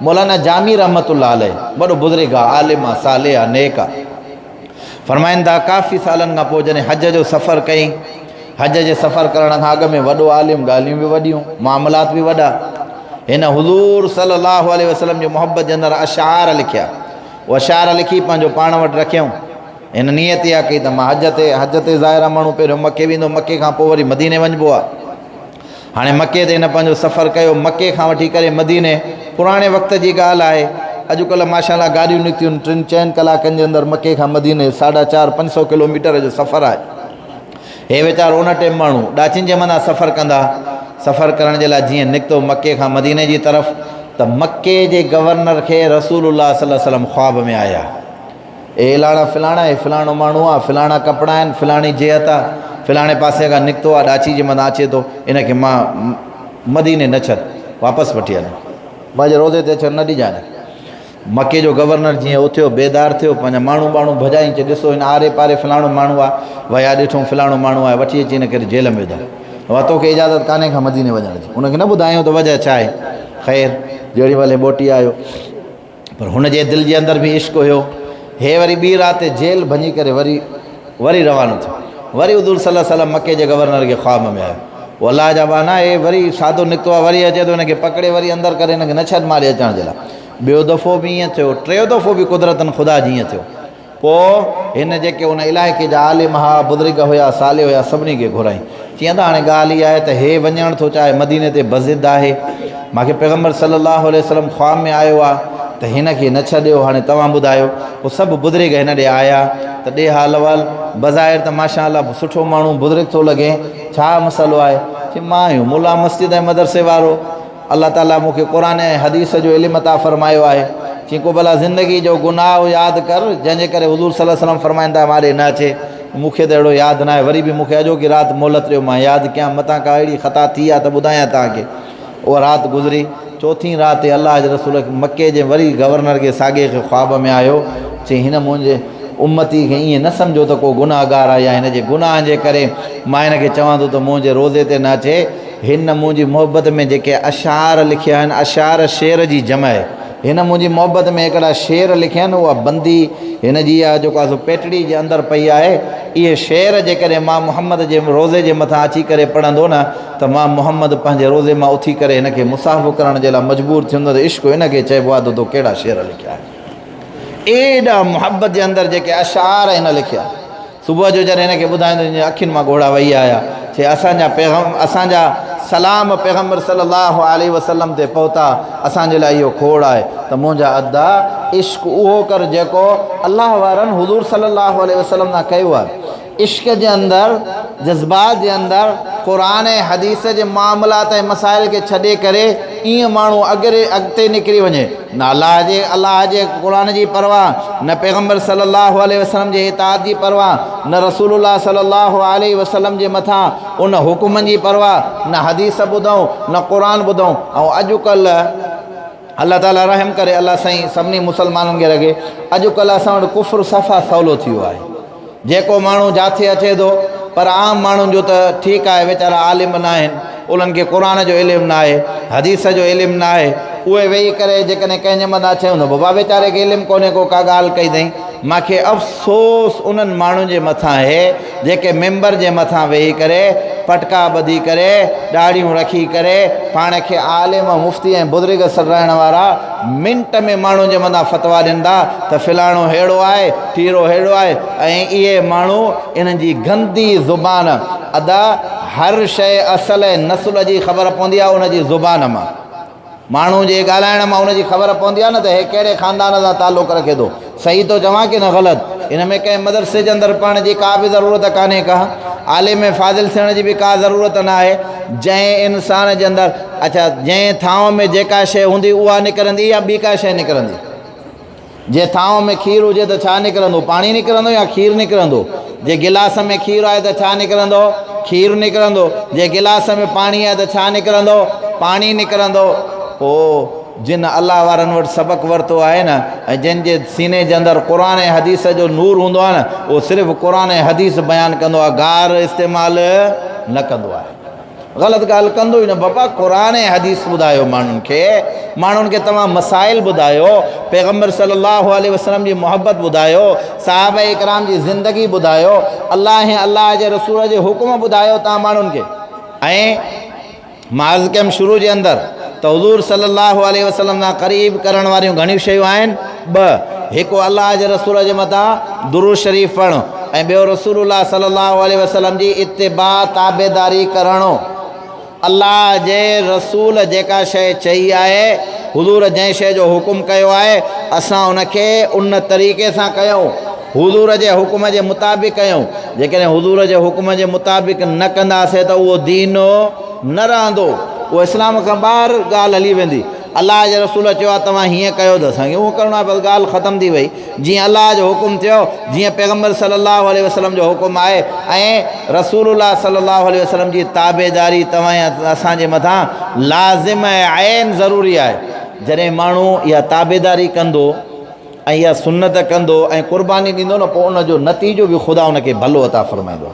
مولانا جامي رحمة الله عليه وڏو بزرگ آ، عالم آ، صالح آ، نيڪ آ. فرمائن ٿا، ڪافي سالن کان پوء جڏهن حج جو سفر ڪيائين، حج جي سفر ڪرڻ کان اڳ ۾ وڏو عالم، ڳالهيون به وڏيون، معاملات به وڏا. هن حضور صلي الله عليه وسلم جي محبت جي اندر اشعار لکيا. اهي اشعار لکي پنهنجو پاڻ وٽ رکيائون. هن نيت اها ڪئي ته مان حج تي، حج تي ظاهر آهي ماڻهو پهريون مڪي ويندو، مڪي کان پوء وري مديني وڃبو آهي. هاڻي مڪي تي هن پنهنجو سفر ڪيو، مڪي کان وٺي ڪري مديني، پراڻي وقت جي ڳالهه آهي، اڄڪلهه ماشاء الله گاڏيون نڪتيون آهن، ٽن چئن ڪلاڪن جي اندر مڪي کان مديني ساڍا چار پنج سو ڪلوميٽر جو سفر آهي. هي ويچارو ان ٽيم ماڻهو ڏاچين جي مٿان سفر ڪندا، سفر ڪرڻ جي لاء جيئن نڪتو مڪي کان مديني جي طرف ته مڪي جي گورنر کي رسول الله صلي الله عليه وسلم خواب ۾ آيا. اي الاڻا فلاڻا، هي فلاڻو ماڻهو آ، فلاڻا ڪپڙا آهن، فلاڻي جهت آ، فلاڻي پاسي کان نڪتو آ، ڏاچي جي مٿان اچي ٿو، ان کي مان مديني نه ڇڏ، واپس وٺي هل. منهنجي روضي تي اچڻ نه ڏجانء هن کي. مڪي جو گورنر جيئن اٿيو، بيدار ٿيو، پنهنجا ماڻهو ٻاڻهو ڀڄائين، چي ڏسو هن آري پاري فلاڻو ماڻهو آ، ويا ڏٺئون فلاڻو ماڻهو آهي، وٺي اچي هن کي جيل ۾ وڌائون. بابا توکي اجازت ڪانهي کان مديني وڃڻ جي. ان کي نه ٻڌايائون ته وجهه ڇا آهي. خير، جهڙي مهل هي موٽي آيو. پر هن جي دل جي اندر به عشق هيو. هي وري ٻي رات جيل ڀڃي ڪري وري وري روانو ٿيو. وري حضور صلي الله عليه وسلم مڪي جي گورنر کي خواب ۾ آيو. او الله جا ٻانها هي وري سادو نڪتو آهي وري اچي ٿو هن کي پڪڙي وري اندر ڪري هن کي نه ڇڏ ماري اچڻ جي لاء. ٻيو دفعو به ائين ٿيو. ٽيون دفعو به قدرتن خدا جي ائين ٿيو. پوء هن جيڪي ان علائقي جا عالم ها، بزرگ هيا، صالح هيا، سڀني کي گهرائين. چيائين ته هاڻي ڳالهه اها آهي ته هي وڃڻ ٿو چاهي، مديني تي بضد آهي. مان کي پيغمبر صلي الله عليه وسلم خواب ۾ آيو آهي ته هن کي نه ڇڏيو، هاڻي توهان ٻڌايو. پوء سڀ بزرگ هن ڏي آيا ته ڏي حال احوال، بظاهر ته ماشاء الله سٺو ماڻهو بزرگ ٿو لڳين، ڇا مسئلو آهي؟ چي مان آهيان ملا مسجد ۽ مدرسي وارو. الله تعاليٰ مون کي قرآن ۽ حديث جو علم عطا فرمايو آهي. چيائين ڪو ڀلا زندگي جو گناهه ياد ڪر جنهن جي ڪري حضور صلي الله عليه وسلم فرمائن ٿا ماري نه اچي. مون کي ته اهڙو ياد ناهي وري به مون کي اڄوڪي رات مهلت ڏيو مان ياد ڪيان متان ڪا اهڙي خطا ٿي آهي ته ٻڌايان توهان کي. اها رات گذري. چوٿين رات تي الله جي رسول مڪي جي وري گورنر کي ساڳئي کي خواب ۾ آيو. چيائين هن منهنجي امتي کي ائين نه سمجهو ته ڪو گناهگار آهي يا هن جي گناهن جي ڪري مان هن کي چوان ٿو ته منهنجي روضي تي نه اچي. هن منهنجي محبت ۾ جيڪي اشعار لکيا آهن، اشعار شعر جي جمع آهي. هن منهنجي محبت ۾ هڪڙا شعر لکيا آهن، اها بندي هن جي اها جيڪو آهي سو پيٽڙي جي اندر پئي آهي. اهي شعر جيڪڏهن مان محمد جي روضي جي مٿان اچي ڪري پڙهندو نه ته مان محمد پنهنجي روضي مان اٿي ڪري هن کي مصافحو ڪرڻ جي لاء مجبور ٿيندو ته عشق ان کي چئبو آهي ته تو ڪهڙا شعر لکيا آهن. ايڏا محبت جي اندر جيڪي اشعار هن لکيا. صبح جو جڏهن هن کي ٻڌائين ته هن جي اکين مان ڳوڙها وهي آيا، چي اسان جا پيغم اسان جا سلام پيغمبر صلي الله عليه وسلم تي پهتا، اسان جي لاء اهو کوڙ آهي ته منهنجا ادا عشق اهو ڪر جيڪو الله وارن حضور صلي الله عليه وسلم سان ڪيو آهي. عشق جي اندر، جذبات جي اندر قرآن ۽ حديث جي معاملات ۽ مسائل کي ڇڏي ڪري ائين ماڻهو اڳري اڳتي نڪري وڃي، نه الله جي الله جي قرآن جي پرواهه، نه پيغمبر صلي الله عليه وسلم جي اطاعت جي پرواهه، نه رسول الله صلي الله عليه وسلم جي مٿان ان حڪمن جي پرواهه، نه حديث ٻڌون، نه قرآن ٻڌون ۽ اڄڪلهه الله تعالي رحم ڪري الله سائين سڀني مسلمانن کي رکي اڄڪلهه اسان وٽ ڪفر صفا سولو ٿي ويو آهي. جيڪو ماڻهو جاٿي اچي ٿو پر عام ماڻهن جو ته ٺيڪ آهي ويچارا عالم ناهن انهن کي قرآن جو علم ناهي حديث جو علم ناهي اهي ويهي ڪري جيڪڏهن ڪنهن جي مٿان چيون ته بابا ويچاري کي علم ڪونهي ڪو ڪا ڳالهه ڪئي اٿئي مانکي افسوس انهن ماڻهن جي مٿان آهي جيڪي ممبر جي مٿان ويهي ڪري پٽڪا ٻڌي ڪري ڏاڙهيون رکي ڪري پاڻ کي عالم مفتي ۽ بزرگ سڏرائڻ وارا منٽ ۾ ماڻهن جي مٿان فتويٰ ڏين ٿا ته فلاڻو ههڙو آهي، ٽيرو ههڙو آهي ۽ اهي ماڻهو انهن جي گندي زبان ادا هر شيء اصل ۽ نسل جي خبر پوندي آهي ان جي زبان مان ماڻهو جي ڳالهائڻ مان ان جي خبر پوندي آهي نه ته هي ڪهڙي خاندان سان تعلق رکي ٿو صحيح ٿو چوان ڪي نه غلط ان ۾ ڪنهن مدرسي جي اندر پڙهڻ جي ڪا به ضرورت ڪانهي ڪا عالم ۽ فاضل ٿيڻ جي به ڪا ضرورت نه آهي جنهن انسان جي اندر اڇا جنهن ٿانو ۾ جيڪا شيء هوندي اها نڪرندي يا ٻي ڪا شيء نڪرندي؟ جي ٿانو ۾ کير هجي ته ڇا نڪرندو؟ پاڻي نڪرندو يا کير نڪرندو؟ جي گلاس ۾ کير آهي ته ڇا نڪرندو؟ کير نڪرندو. جي گلاس ۾ پاڻي آهي ته ڇا نڪرندو؟ پاڻي نڪرندو. پوء جن الله وارن وٽ سبق ورتو آهي نه ۽ جن جي سيني جي اندر قرآن ۽ حديث جو نور هوندو آهي نه اهو صرف قرآن ۽ حديث بيان ڪندو آهي گار استعمال نه ڪندو آهي. غلط ڳالهه ڪندو ئي نه بابا قرآن ۽ حديث ٻڌايو ماڻهن کي ماڻهن کي توهان مسائل ٻڌايو پيغمبر صلي الله عليه وسلم جي محبت ٻڌايو صحابه اڪرام جي زندگي ٻڌايو الله ۽ الله جي رسول جي حڪم ٻڌايو توهان ماڻهن کي ۽ مان عرض ڪيم شروع جي اندر ته حضور صلي الله عليه وسلم سان قريب ڪرڻ واريون گهڻيون شيون آهن ٻه هڪ الله جي رسول جي مٿان درود شريف پڙهڻ ۽ ٻيو رسول الله صلي الله عليه وسلم جي اتباع تابعداري ڪرڻ. الله جي رسول جيڪا شيء چئي آهي، حضور جنهن شيء جو حڪم ڪيو آهي، اسان ان کي ان طريقي سان ڪيون، حضور جي حڪم جي مطابق ڪيون. جيڪڏهن حضور جي حڪم جي مطابق نه ڪنداسين ته اهو دين نه رهندو، اهو اسلام کان ٻاهر ڳالهه هلي ويندي. الله جي رسول چيو آهي توهان هيئن ڪيو ته اسان کي اهو ڪرڻو آهي بس ڳالهه ختم ٿي وئي جيئن الله جو حڪم ٿيو جيئن پيغمبر صلي الله عليه وسلم جو حڪم آهي ۽ رسول الله صلي الله عليه وسلم جي تابعداري توهان اسان جي مٿان لازم ۽ عين ضروري آهي جڏهن ماڻهو اها تابعداري ڪندو ۽ اها سنت ڪندو ۽ قرباني ڏيندو نه پوء ان جو نتيجو به خدا ان کي ڀلو عطا فرمائيندو.